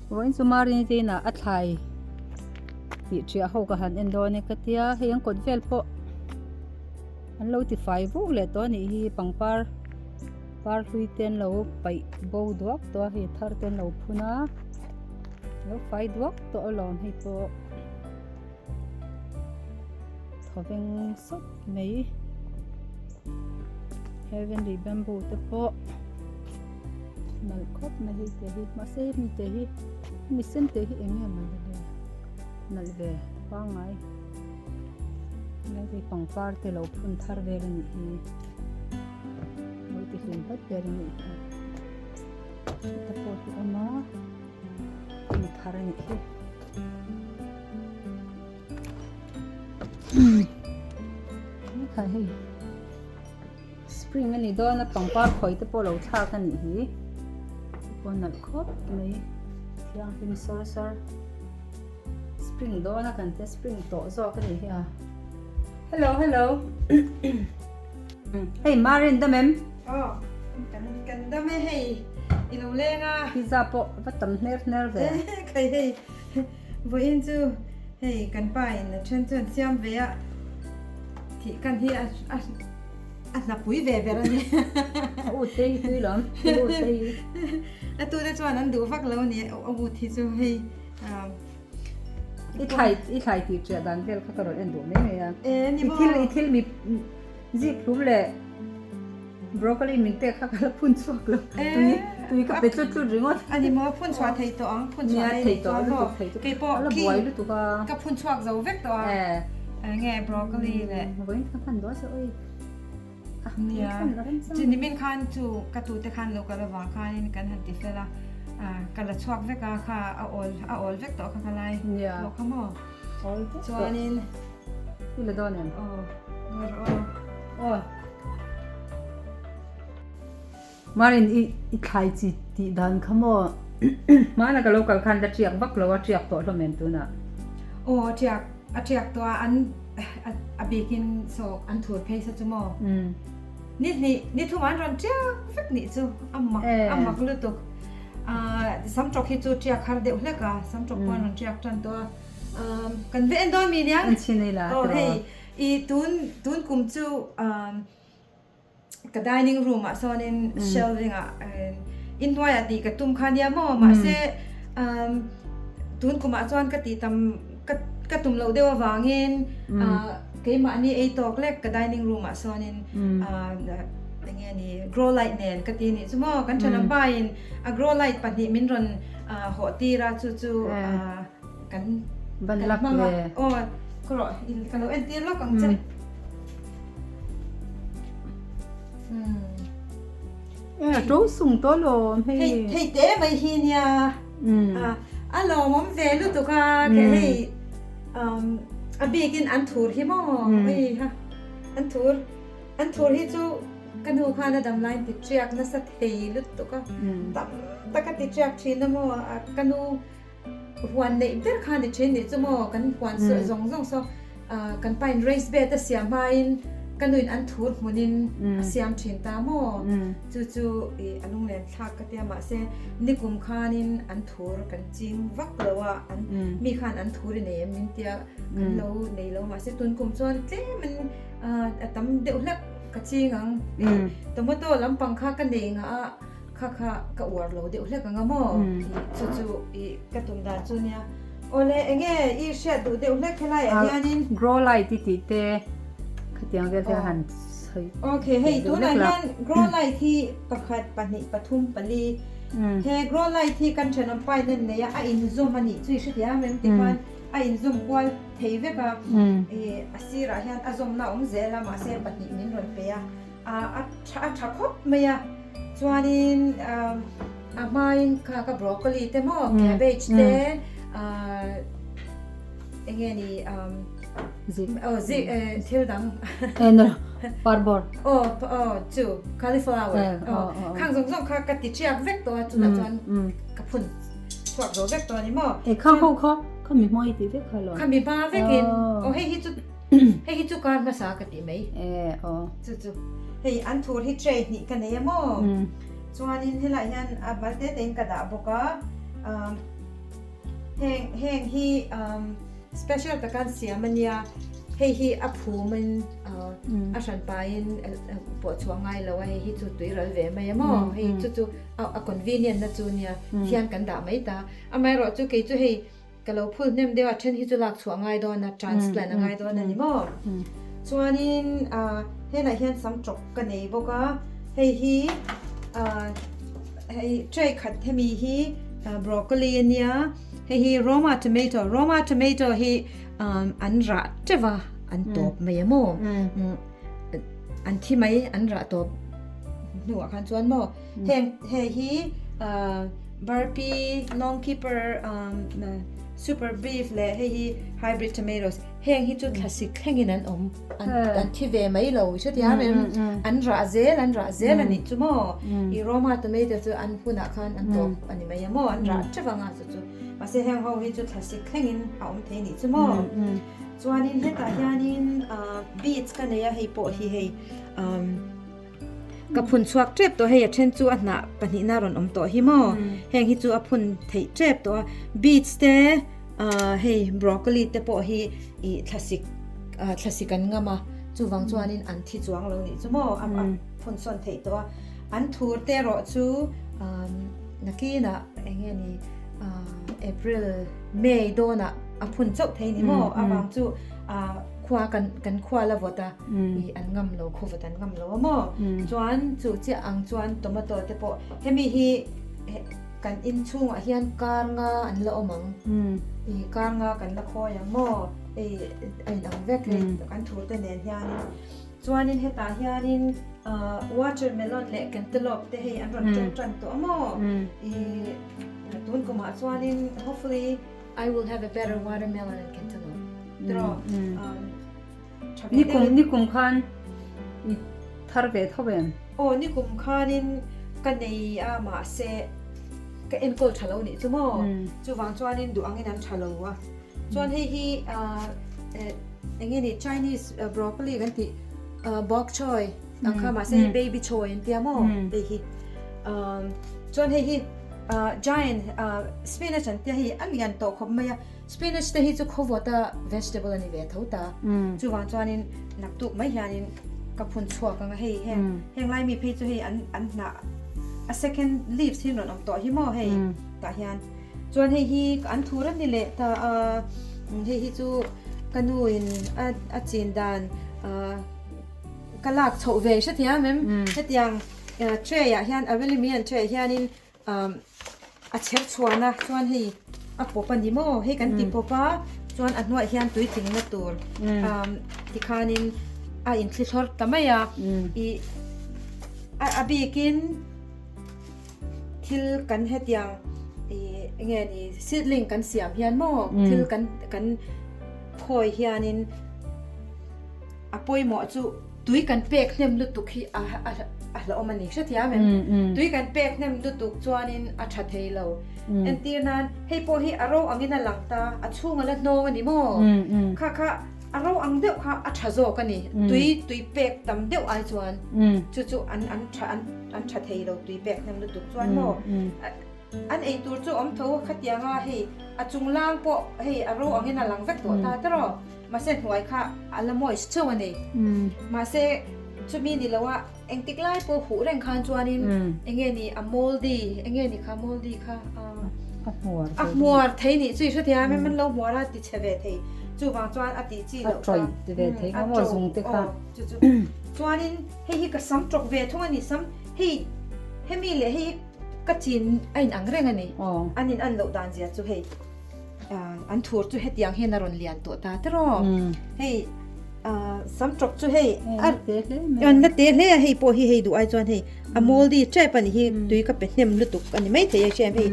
Vawiin chu Marini te inah a thlai tih ṭhiah ho ka han en dawn e ka tia hei an kawt vel pawh an lo tifai vuk leh tawh a nih hi pangpar par hlui te an lo paih bo duak tawh a hei a thar te an lo phun a lo fai duak tawh alawm hei pawh. Thawveng sawt mai heavenly bamboo te pawh nalh khawp mai hei te hi mahse hemi te hi hemi sen te hi eng nge mawni le nalh ve pangngai hei pangpar te lo phun thar vel a nih hi lo ti hlim vat vel a nih hi heta pawh hi a awm a phun thar a nih hi. Hei spring a ni dawn a pangpar khawi te pawh lo thlak a nih hi pawh nalh khawp mai thianghlim sawr sawr spring dawn a kan tia spring tawh zawk a nih hi a hello hello hei Marin dam em aw kan kan dam e hei i lo leng a pizza pawh va tam hner hner ve khai hei Vawiin chu hei kan pa in a then chuan siam ve a, thih kan hi a a hnapui ve ber a ni. A ut te hi tui lawm, a ut te hi. A tu te chuan an duh vak lo a ni, a ut hi chu hei. I thlai i thlai tih ṭiah dan vel kha ka rawn en duh mai mai a. I thil i thil mi zik hlum leh Broccoli min pek kha ka la phun chhuak lo. Tui tui ka pe tlut tlut ringawt. A ni maw phun chhuah thei tawh ang phun chhuah thei tawh lutuk thei tawh. Kei pawh la buai lutuk a. Ka phun chhuak zo vek tawh a. Enge broccoli leh. Vawiin ka hman dawn se oi. Nia. Chu nimin khan chu ka tute khan lo kal avang khanin kan han ti fel a. Ka la chhuak vek a kha a awl a awl vek tawh kha ka lai. Nia. Tawh kha maw. Awl vek tawh. Chuanin. I la dawn em? Aw. Ngawi rawh aw. Aw. Marin i i thlai chi tih dan kha maw? Hmana ka lo kal khan la tiak vak lo a, tiak tawh hlawm em tunah? Aw a tiak a tiak tawh a, an a bikin saw an thur phei sa chu maw? Ni hnih ni thum an rawn tiak vek nih chu a mak a mak lutuk. Sam tawk hi chu tiak har deuh hlek a, sam tawk pawh an rawn tiak tan tawh a. Kan ve en dawn mi nia? En chhin ila tiraw? Aw hei I tun tun kum chu ka dining room ah sawnin shelving ah inhnuai ah tih ka tum kha nia maw mahse tun kum ah chuan ka tih tam ka ka tum loh deuh avangin keimahni ei tawk lek ka dining room ah sawnin enge ni grow light nen ka ti nih chu maw kan thenawm pa in a grow light pahnih min rawn hawh tir a chu chu Kan Ban lak hmang a. ve. Aw, ka rawh in ka lo entir lawk ang che. Mm. E, to sung to lawm hei. Hei hei te mai hi nia. Mm. A a lawmawm ve lutuk a ke hei um a bikin an thur hi maw. Ui ha. An thur an thur hi chu ka nu khan a dam lain ti tiak nasa thei lutuk a. Tam taka ti tiak thin a maw ka nu Huan neih ber kha ni thin nih chu maw kan huan sawi zawng zawng saw kan pain race bed a siam hmain ka nuin an thur hmunin a siam thin ta maw chu chu i a lunglen thlak ka tia mahse nikum khanin an thur kan ching vak lo a an mi khan an thur i nei em min tia kan lo nei lo mahse tun kum chuan tlem in a tam deuh hlek ka ching ang tomato lampang kha ka nei ngah a. Kha kha ka uar lo deuh hlek ang a maw? Chu chu i ka tum dan chu nia. Awle enge i hriat duh deuh hlek helai ah hianin. Grow light i tih te khatiang vel hian han sawi Ok hei tunah hian grow light hi pakhat pahnih pathum pali he grow light hi kan thenawm pa in an nei a a inzawm a nih chu i hrethiam em tikhan a inzawm kual thei vek a i a sirah hian a zawmna a awm zel a mahse pahnih min rawn pe a. A tha tha khawp mai a, chuanin a hmain kha ka broccoli te maw cabbage te eng nge ni aw zik thil dang parbawr aw aw chu cauliflower aw khang zawng zawng kha ka ti chiak vek tawh a chutah chuan ka phun chhuak zo vek tawh a ni maw. E khang ho kha kha mi hma i tih vek kha lo. Kha mi hma vekin aw hei hi chu Hei hi chu kar hmasa ka ti mai. E aw. Chu chu. Hei an thur hi tray hnih ka nei a maw? Chuanin helaiah hian a mal te tein ka dah bawk a. Heng heng hi um special taka an siam a nia, hei hi a phumin a hran pahin pawh chhuah ngai lo a, hei hi chu tui ral ve mai a maw, hei chu chu a convenient na chu nia, thian kan dah mai ta. Amaherawh chu kei chu hei ka lo phul hnem deuh a, then hi chu lak chhuah ngai dawn a, transplant a ngai dawn a ni maw. Chuanin helaiah hian sam tawk ka nei bawk a, hei hi hei tray khat hemi hi broccoli a nia. Hei hi Roma tomato, Roma tomato hi an rah teuh a, an tawp mai a maw? An thi mai, an rah tawp hnuah khan chuan maw? Heng hei hi Burpee, Long Keeper, Super Beef leh hei hi hybrid tomatoes. Heng hi chu thlasik thlengin an awm, an thi ve mai lo i hrethiam em? An rah zel, an rah zel a nih chu maw? I Roma tomato chu an hunah khan an tawp a ni mai a maw? An rah teuh anga chu chu. Mahse heng ho hi chu thlasik thlengin a awm thei a nih chu maw? Chuanin hetah hianin beets ka nei a, hei pawh hi hei ka phun chhuak tep tawh hei a then chu a hnah pahnihna rawn awm tawh hi maw heng hi chu a phun theih tep tawh a beets te ah hei broccoli te pawh hi ih thlasik ah thlasik an ngam a chuvang chuanin an thi chuang lo nih chu maw a phun sawn theih tawh a an thur te erawh chu ah nakinah eng nge ni ah April May dawnah a phun chauh thei ni maw avang chu ah khua kan kan khua la vawt a. I an ngam lo khaw vat an ngam lo a maw chuan chu chiah ang chuan tomato te pawh hemi hi kan in chhungah hian kar nga an la awm ang i kar nga kan la khawi ang maw hei a in ang vek hei kan thur te nen hianin chuanin hetah hianin ah watermelon leh cantaloupe te hei an rawn ṭawng ṭan tawh a maw i tun kumah chuanin hopefully I will have a better watermelon and cantaloupe tiraw Nikum nikum khan i thar ve tho em? Aw nikum khanin ka nei a mahse ka enkawl tha lo nih chu maw chuvang chuanin duh angin an tha lo a chuan hei hi eng nge ni Chinese broccoli kan tih bok choy ang kha mahse hei baby choy an tia maw hei hi chuan hei hi giant spinach an tia hei a lian tawh khawp mai a. Spinach te hi chu khawvawta vegetable a ni ve tho ta. Chuvang chuanin naktuk mai hianin ka phun chhuak ang a hei heng heng lai mi phei chu hei an an hnah a second leaves hi an rawn awm tawh hi maw hei tah hian chuan hei hi an thur a ni leh ta a hei hi chu ka nu in a a chin dan ka lak chhoh ve hrethiam em hetiang tray ah hian a relimian tray ah hianin A chher chhuan a chuan hei a pawp a ni maw hei kan ti pawp a chuan a hnuaiah hian tui tlingna tur tikhanin a inthli thlawr ta mai a ih a bikin thil kan hetiang ih eng nge ni seedling kan siam hian maw thil kan kan khawi hianin A pawimawh chu tui kan pek hnem lutuk hi a a hlauhawm a ni. Hrethiam em? Tui kan pek hnem lutuk chuanin a tha thei lo. Entir nan hei pawh hi a ro angin a lang ta, a chhung a la hnawng a ni maw? Kha kha a ro ang deuh kha a tha zawk a ni. Tui tui pek tam deuh ai chuan chu chu an an tha an an tha thei lo tui pek hnem lutuk chuan maw? An ei tur chu awm tho khatiang a hei a chung lang pawh hei a ro angin a lang vek tawh ta tawrh. Mahse hnuai kha a la moist chauh a ni. Mahse chumi ni lo a engtik lai pawh huh reng khan chuanin enge ni a moldy enge ni kha moldy kha a hmuar a hmuar thei nih chu i hrethiam em an lo hmuar a ti chhe ve thei chuvang chuan a tih chi loh a tawih ti ve thei nga maw zung te kha chu chu chuanin hei hi ka sam tawk ve thung a ni sam hei hemi leh hei hi ka chin a in ang reng a ni an in an loh dan zia chu hei. An thur chu hetiang hian a rawn lian tawh ta tiraw. Hei sam tawk chu hei an la te hle a hei pawh hi hei duh ai chuan hei a moldy tep a ni hi tui ka pe hnem lutuk a ni maithei a hriam hei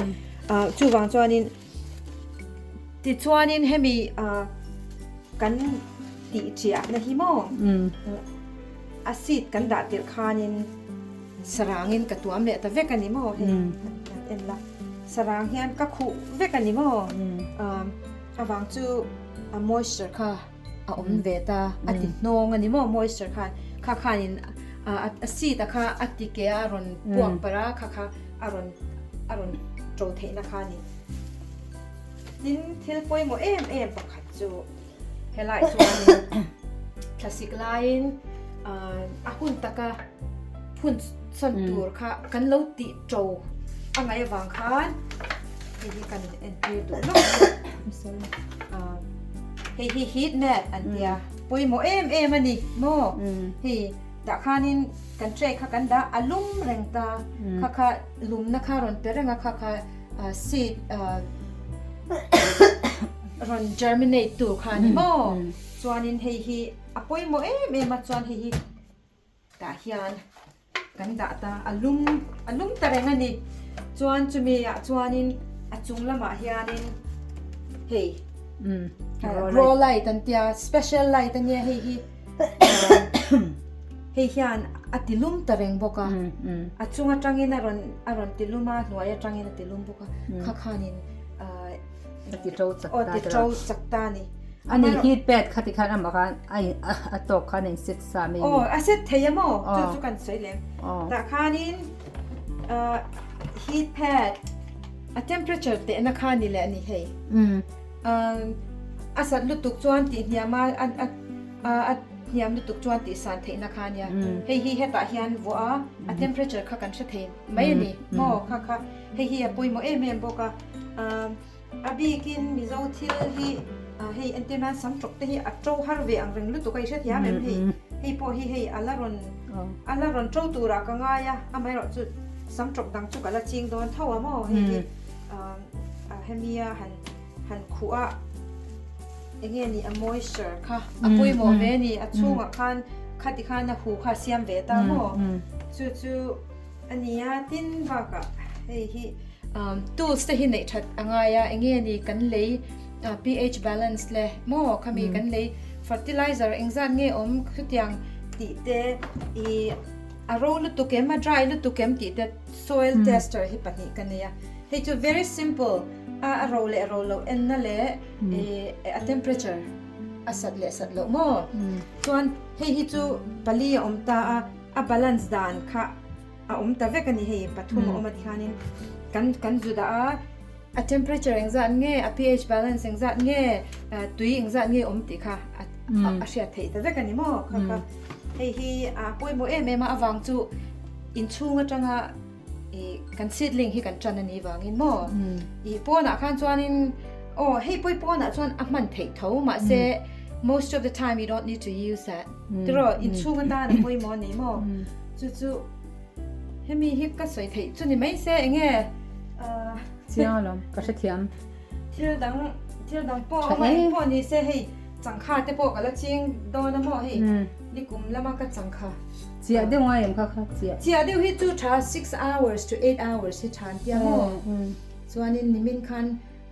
chuvang chuanin tichuanin hemi kan tih chiahna hi maw a seed kan dah tirh khanin sarangin ka tuam leh ta vek a ni maw hei an en la. Sarang hian ka khuh vek a ni maw? Avang chu a moisture kha a awm ve ta, a ti hnawng a ni maw moisture khan, kha khanin a seed a kha a ti ke a rawn puak parh a, kha kha a rawn a rawn to theihna kha a ni. Tin, thil pawimawh em em pakhat chu helai chuanin thlasik laiin a hun taka phun sawn tur kha kan lo tih ṭo a ngaih avang khan hei hi kan entir duh lawk a hei hi heat mat an tia pawimawh em em a ni maw hei tah khanin kan tray kha kan dah a lum reng ta kha kha lumna kha rawn pe reng a kha kha seed rawn germinate tur kha a ni maw chuanin hei hi a pawimawh em em a chuan hei hi tah hian kan dah ta a lum a lum ta reng a ni chuan chumi ah chuanin a chung lamah hianin hei grow light an tia special light a nia hei hi hei hian a ti lum ta reng bawk a a chung atangin a rawn a rawn ti lum a hnuai atangin a ti lum bawk a kha khanin a ti to chak ta ti to chak ta ni ani heat pad kha ti khan amah khan a tawk khan a in set sa mai aw a set thei a maw chu chu kan sawi lem tah khanin heat pad a temperature tehna kha ni leh a ni hei A sat lutuk chuan tih hniam a a hniam lutuk chuan tih san theihna kha ania. Hei hi hetah hian vuah a, a temperature kha kan hre thei mai a ni maw kha kha. Hei hi a pawimawh em em bawk a. A bikin Mizo thil hi hei entir nan sam tawk te hi a to har ve ang reng lutuk a i hrethiam em hei. Hei pawh hi hei a la rawn a la rawn to turah ka ngai a, amaherawhchu sam tawk dang chu ka la ching dawn tho a maw hei hi. Hemia han han khuh a enge ni a moisture kha a pawimawh ve a ni a chhungah khan khati khan a hu kha a siam ve ta maw chu chu a ni a tin bakah hei hi tools te hi neih that a ngai a enge ni kan lei pH balance le maw khami kan lei fertilizer engzat nge awm chutiang tih te ih a ro lutuk em a dry lutuk em tih te Soil tester hi pahnih ka nei a, hei chu very simple a a ro leh ro loh enna leh a temperature a sat leh sat loh maw? Chuan hei hi chu pali a awm ta a, a balance dan kha a awm ta vek a ni hei pathum a awm a tikhanin kan kan zu dah a, a temperature engzat nge a pH balance engzat nge tui engzat nge awm tih kha a a hriat theih ta vek a ni maw kha kha hei hi a pawimawh em em a avang chu inchhung atanga ih kan seedling hi kan tan a nih vangin maw ih pawnah khan chuanin aw hei pawi pawnah chuan a hman theih tho mahse most of the time you don't need to use that tiraw inchhung atan a pawimawh a ni maw chu chu Hemi hi ka sawi theih chu ni mai se enge ahh. Chiang alawm ka hrethiam. Thil dang thil dang pawh a eng pawh ni se hei changkha te pawh ka la ching dawn a maw hei nikum lama ka changkha. Chiah deuh ngai em kha kha chiah. Chiah deuh hi chu tha six hours to eight hours hi tha an tia maw chuanin nimin khan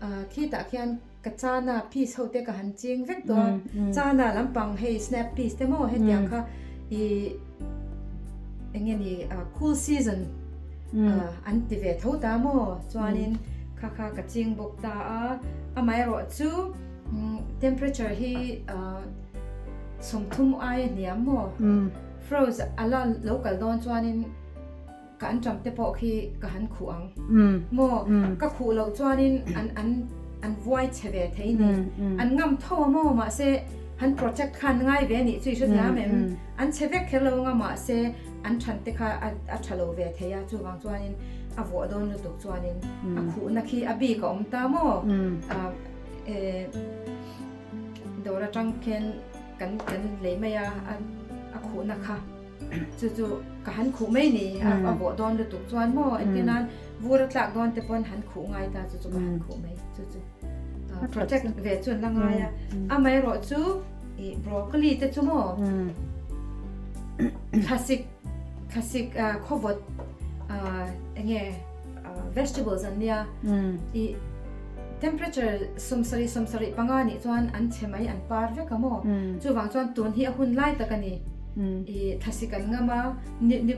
ahh khitah khian Ka chana piece ho te ka han ching vek tawh a, chana lampang hei snap piece te maw hetiang kha i eng nge ni cool season an ti ve tho ta maw chuanin kha kha ka ching bawk ta a, amaherawh chu temperature hi 30 aia hniam maw froze a la lo kal dawn chuanin. Ka an ṭam te pawh khi ka han khuh ang maw? Ka khuh loh chuanin an an an vuai chhe ve thei ni. An ngam tho a maw? Mahse han protect kha an ngai ve anih chu i hrethiam em? An chhe vek kher lo anga mahse an ṭhan te kha a a ṭha lo ve thei a, chuvang chuanin a vuah dawn lutuk chuanin a khuhna khi a bik a awm ta maw? Eh dawr aṭang khian kan kan lei mai a a khuhna kha. Chu chu ka han khuh mai ni a vawh dawn lutuk chuan maw engtin nan vur a tlak dawn te pawn han khuh ngai ta chu chu ka han khuh mai chu chu protect ve chu an la ngai a amaherawh chu ih broccoli te chu maw thlasik thlasik khawvawt enge vegetables an nia ih temperature 70 75 nih chuan an chhe mai an par vek a maw chuvang chuan tun hi a hun lai tak a ni ih thlasik an ngam a ni ni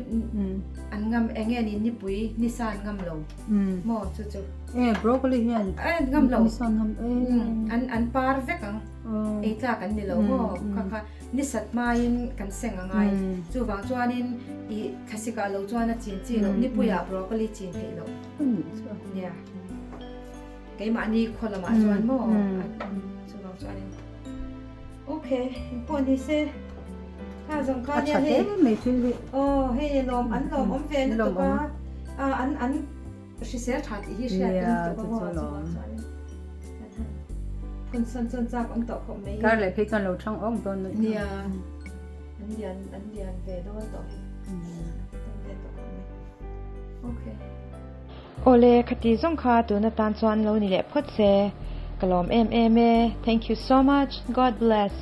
an ngam eng nge ni nipui nisa an ngam lo maw chu chu e broccoli hian an ngam lo nisa an ngam e an an par vek ang ei tlak an ni lo maw kha kha Ni sat hmain kan seng a ngai. Chuvang chuanin i thlasikah lo chuan a chin chi loh, nipuiah broccoli chin theih loh. Nia. Keimahni khaw lamah chuan maw chuvang chuanin ok engpawh ni se kha zawng kha nia hei mai thil hi aw hei lawm an lawm awm ve lutuk a an an hrisel tha tih hi hriat kan lutuk a maw chuvang chuanin phun sawn chuan chak awm tawh khawp mai kar leh phei chuan lo thang awk dawn nia an lian an lian ve dawn tawh hi tam ve tawh khawp mai ok Awle, khati zawng kha tun atan chuan lo ni leh phawt se. Ka lawm em em e. Thank you so much. God bless.